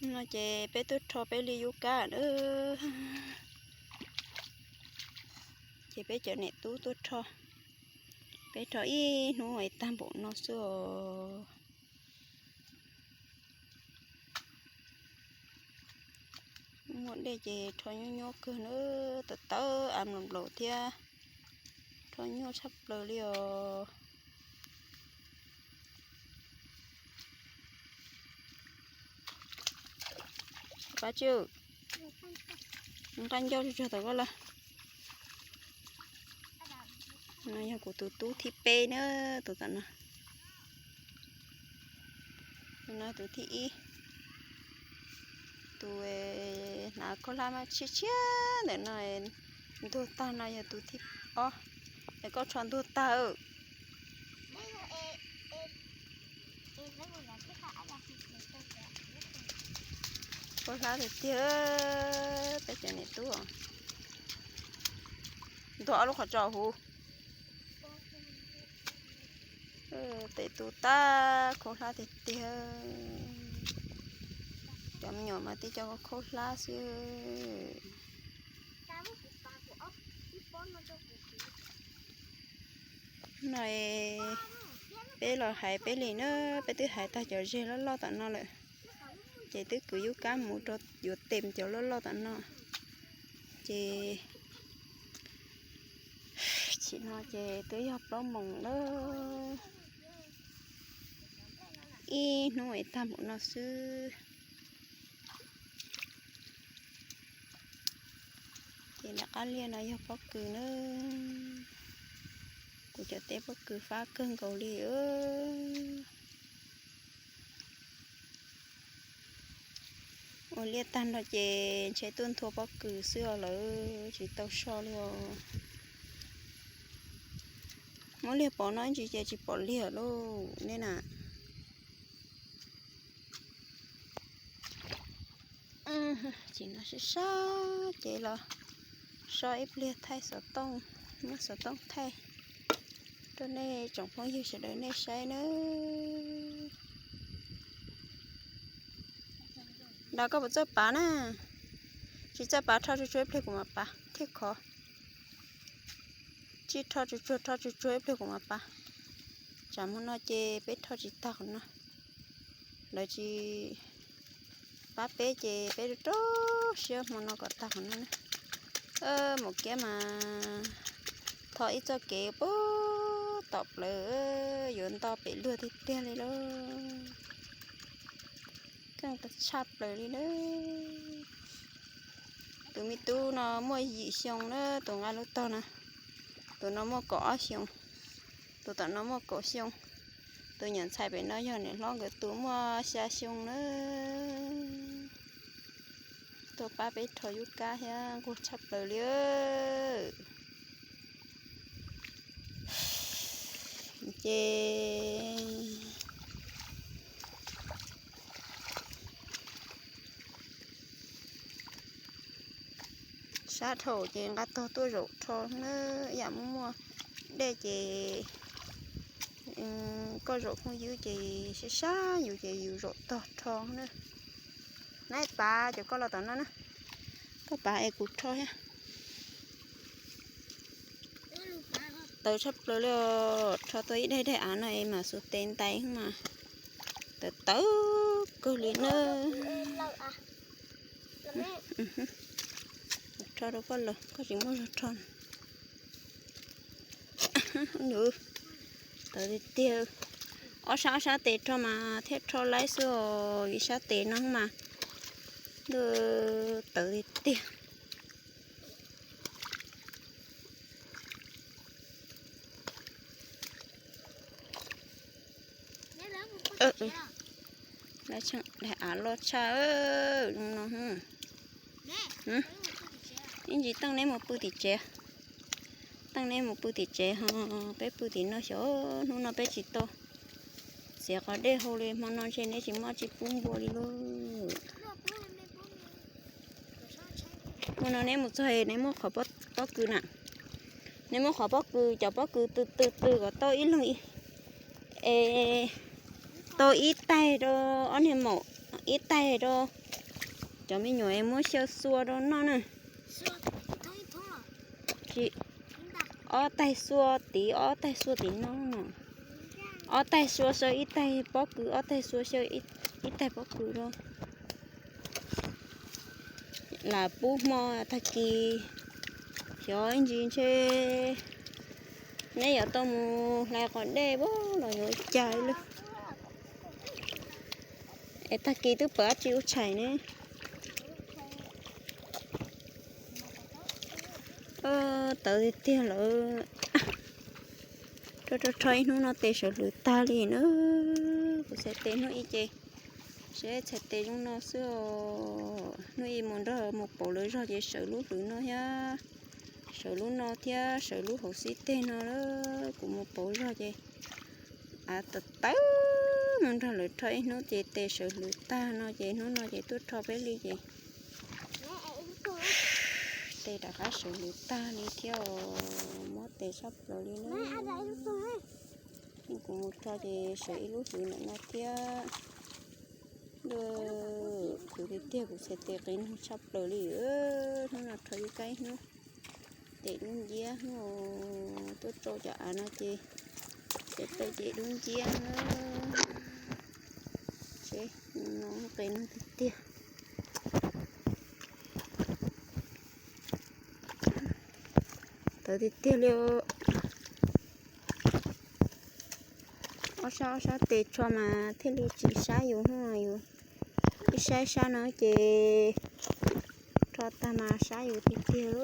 No ces peb tuaj rho peb li yub kab na. Ces peb cov niam tub tuaj rho, peb rho ib hnub es tag npaum no xwb os. Muaj dej ces rho nyuaj nyuaj kawg na, tawv tawv av nplaum nplaum thiab, rho nyuaj tshaj plaws li os. Pab Tswb, nqaij ncauj tsuag tsuag tom koj lawm. No yog kuv tus tub thib peb na, tus tom no. No tus thib ib, tus hnav khaub hlab mas tshiab tshiab ntawm no, ntuag tag no yog tus thib ob, es koj rho ntuag tag. Khaub hlab tiag tiag, peb cov niam tub. Ntuag ob lub qhov tsos huv. Tes tu tag, khaub hlab tiag tiag. Cov me nyuam mas tib co khaub hlab xwb. No peb los hais peb li na, peb twb hais tag cov zeg loj loj tom no lawm, ces twb kwv yub kab mus rau yuav tem cov loj loj tom no. Ces chim no ces twb yog plaub moos lawm, ib hnub es tag npaum no xwb. Ces nram qab liaj no yog pob kws na. Kuv cov teb pob kws fab kawg nkaus li. Ua liaj tag nrho ces ntshe tuaj nthua pob kws xwb os lawm, tsis tau so li os. Muab liag pov no ib ntsis ces tsis pom liag lauj nej na. Ces no sib sab ces los so ib pliag thaij xov tooj, muab xov tooj thaij rau nej tsoom phooj ywg sawv daws nej saib nawb. Nrog koj puas txawj pav na? Tsis txawj pav, rho tsuag tsuag ib pliag kuv mam pav thiaj khov. Tsis rho tsuag tsuag, rho tsuag tsuag ib pliag kuv mam pav. Tsam hmo no ces peb rho tsis tag qhov no, lawv tsis pab peb ces peb rau siab hmo no kom tag qhov no na. Maum Kiab mas tho ib txoj kev puag tom plawv, yuav nto pem luag tiag tiag li lauj. Keej tshaj plaws li na. Tus me tub no muaj yim xyoo na, tus nqa lub tog na. Tus no muaj kaum ob xyoo, tus tom no muaj kaum xyoo. Tus nyuam ntxhais pem no yog niam hlob nkawd tus muaj xya xyoo na. Tuaj pab peb rho yub kab thiab nquag tshaj plaws li. Ces sab dhau ces nqa tog tuaj zaum rho na, yam muaj muaj dej ces koj zaum phooj ywg ces sab sab yus ces yus zaum tog rho na. Nab pav cov koj los tom no na, koj pav es kuv rho thiab. Tawv tshaj plaws li os, rho tau ib daig daig av no es mam xuas tes ntais mas tawv tawv kawg li na. Rho rau koj los koj tsis muaj zog rho. Tawv tiag tiag, ob sab ob sab tes rho mas thiaj rho laib xwb os, ib sab tes no mas tawv tiag tiag. Daig av loj tshaj no. Ib ntsis teej neb mus pw tim tsev, teej neb mus pw tim tsev ho peb pw tim no xyov, hnub no peb tsis tau txiav qos dej hau li, hmo no ntshe neb tsis muaj tsis pub npua li lauj. Hmo no neb mus txog neb muab qhov pob kws na, neb muab qhov pob kws, cov pob kws tw tw tw kom tau ib leeg, es tau ib taig rau ob niag maum Ib taig rau cov me nyuam muab xyaw xua rau noj na. Tsis, ob taig xua tid, ob taig xua tim no. Ob taig xua xyaw ib taig pob kws, ob taig xua xyaw ib taig pob kws rau. Lam pub hmo tag kis, xyov ib ntsis ntshe neb yuav tau mus hlais qos dej los yuav cas li. Es tag kis twb pom dab tsi ua tshais ne. Tawv tiag tiag lawm. Rho rho rho ib hnub no tes sawv hlwv tag li na. Kuv txhais tes hnub ib ces seb txhais tes zoo no xwb os. Hnub ib mus nrog mus pauv lawv zog ces sawv lub hlwv no thiab, sawv lub no thiab sawv lub hauv xib teg no. Kuv mus pauv zog ces av tawv tawv, mus nrog lawv rho ib hnub ces tes sawv hlwv tag no ces hnub no ces tuaj rho peb li ces tes rov qab sawv hlwv tag li thiab os. Mob tes tshaj plaws li na. Kuv mus rho ces sawv ib lub hlwv ntawm no thiab. Hlwv tiag tiag, kuv txhais tes qis nug tshaj plaws li. Hnub no rho ib kab ib hnub, tes dub nciab, tuaj tsau cov av no ces tes taw ces dub nciab na. Seb no qis nug tiag tiag. Tawv tiag tiag li. Ob sab ob sab tes rho mas thiaj li tsis sab yus, yus ib sab ib sab no ces rho tag mas sab yus tiag tiag.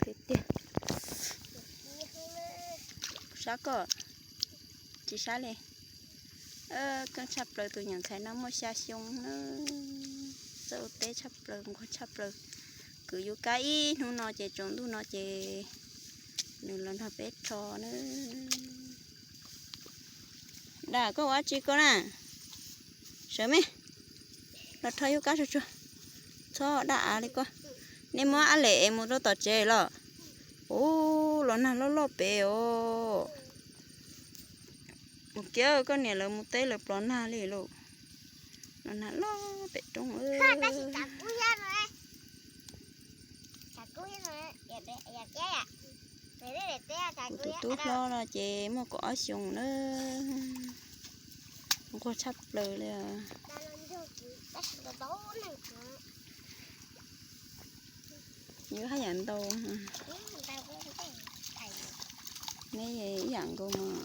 Tiag tiag. Sab koj, tsis sab li. Keej tshaj plaws, tus nyuam ntxhais no muaj xya xyoo na. Txawj ua teb tshaj plaws, nquag tshaj plaws. Kwv yub kab ib hnub no ces tsaus ntuj no ces nws los nrog peb rho na. Dam, koj ua dab tsi koj na? Sawv me, los rho yub kab tsuag tsuag. Txhob daj av li koj. Nej muab ab lem es mus rau tom tsev los? Ub, los nag loj loj pem os. Mus kiag koj niam lawv mus teb lawv plov nag li lauj. Los nag loj pem roob. Kuv tus tub hlob no ces muaj kaum ob xyoos na. Nquag tshaj plaws li. Yuav haj yam ntau. Neb ib yam nkaus mas.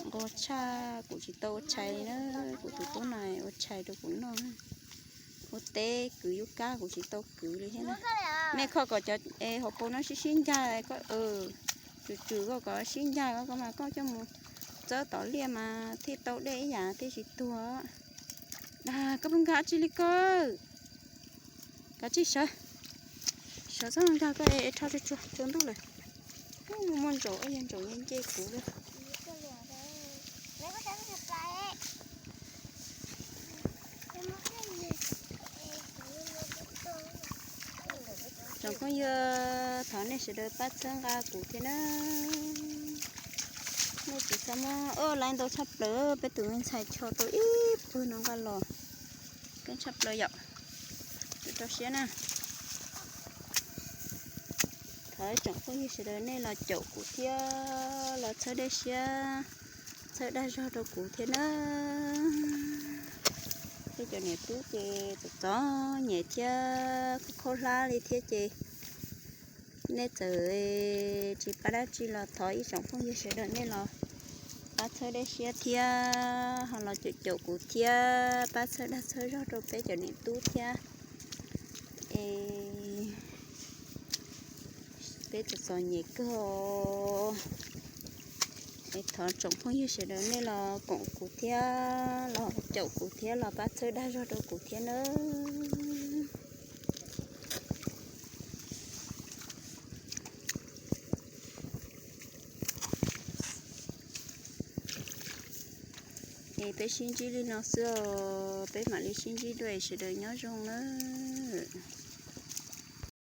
Nquag tshaj, kuv tsis tau ua tshais li na. Kuv tus tub no ua tshais rau kuv noj. Ua teb kwv yub kab kuv tsis tau kwv li thiab na. Nej kho kom cov hauv paus no sib sib ncag, tswm tswm koj kom sib ncag koj mas koj coj mus txawb tom liaj mas thiaj tau dej ib yam thiaj tsis tuag. Dag, koj pheej nkag dab tsi li koj? Kav tsij sawv, sawv txhob nkag koj es rho tsuag tsuag, tsaus ntuj lawm. Muaj ntsaum, yog ntsaum nce nce kuv li. Tsoom phooj ywg, thov nej sawv daws pab txhawb nqa kuv thiab na. Nej tsis txhob muab, laiv ntau tshaj plaws, peb tus me ntxhais cho tau ib pawg no nqa los. Keej tshaj plaws yom. Rau siab na. Thov ib tsoom phooj ywg sawv daws nej los caum kuv thiab los txhawb dej siab, txhawb dag zog rau kuv thiab na. Peb cov niam tub ces txom txom nyem thiab khaub khaub hlab li thiab ces nej txawm tsis pab dab tsi los thov ib tsoom phooj ywg sawv daws nej los pab txhawb dej siab thiab ho los caum caum kuv thiab pab txhawb dag txhawb zog rau peb cov niam tub thiab. Es peb txom txom nyem kawg. Es thov tsoom phooj ywg sawv daws nej los koom kuv thiab los caum kuv thiab los pab txhawb dag zog rau kuv thiab nawb. Es peb sib ntsib li no xwb os, peb mam li sib ntsib dua, sawv daws nyob zoo nawb.